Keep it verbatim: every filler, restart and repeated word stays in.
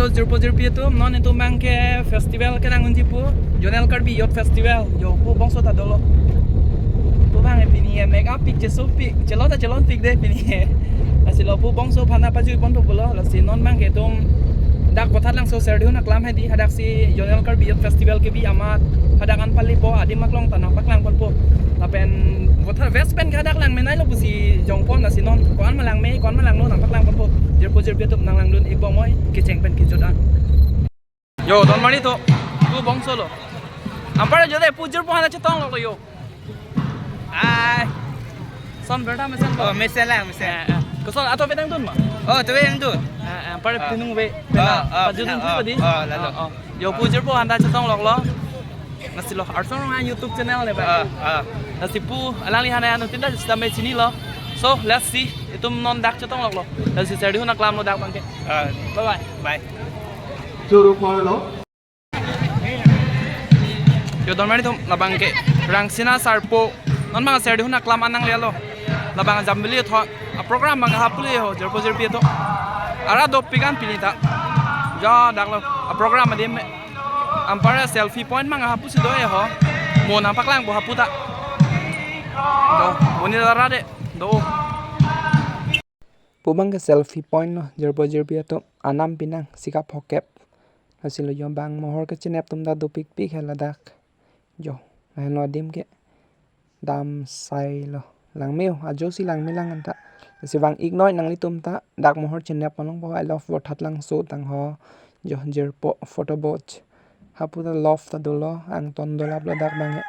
Jirpo jirpi atum, non itum abang ke festival ke nang unji pu, Zonal Karbi Youth Festival, yo pu bangso ta dolo. Pu abang pini e make up pik, cheso pik, chelon ta chelon pik de pini e. Lasi lo pu bangso aphan pajui ponpo pulo, lasi non abang ke itum dak Vothatlangso Serdihun aklam hedi, hadak si Zonal Karbi Youth Festival kebi amat, hadak an palipo, adim aklong ta nangpaklang ponpo. Lapen Vothat West pen ke hadak langme nai lo pusi jongpon, lasi non ko-an ma langme, ko-an ma langno nangpaklang ponpo. Jirpo jirpi atum nang langdun ik bomnoi, kecheng pen kejut an. Yo, don mari to, pu bangso lo. Anpar jo de pu jirpo aphan chetong lo yo. Ai. Son berta mesen Oh, lo. Mesen lang, mesen. Eh, eh. Koson ato petang dun ma? Oh, to yang tu. Eh, eh, anpar Ah. pinung ve. Ah, ah, Pajudun pinung, tu ah, tadi. Ah, lalo. Ah, ah. Yo, pu jirpo aphan chetong lo lo. Lasi lo, Arsong Ronghang YouTube channel ne ba. Ah, ah. Lasi pu alangli aphan anuttin ta sita me chinilo. So, let's see. Itum non dak chetong lo lo. Lasi Serdihun aklam lo dak abang ke. Ah. Bye bye. Bye. Churu polo. Yo, don mari atum, labang ke Rangsina Sarpo. Non abang Serdihun aklam an nangle lo. Labang Jambili thon. A program abang hapu le ho, jirpo jirpi atum. Ara dopik an pini ta. Jo, dak lo. A program adim me. Anpar selfie point abang hapu si do e ho. Mo nangpaklangpo hapu ta. Do, mo ni dara de. Do. Pu abang ke selfie point lo, jirpo jirpi atum, anam pinang, sika phokep. Lasi lo yo abang mohor kechenep atum ta dopikpik he ladak. Jo, lahenlo adim ke. Dam sai lo. Langme o, ajo si langme lang anta. Lasi vang iknoi nanglitum ta, dak mohor chenep along po, I love Vothatlangso tang ho. Jo, jirpo, photo booth. Hapu ta love ta dolo, angton dolap lo dak abang ke.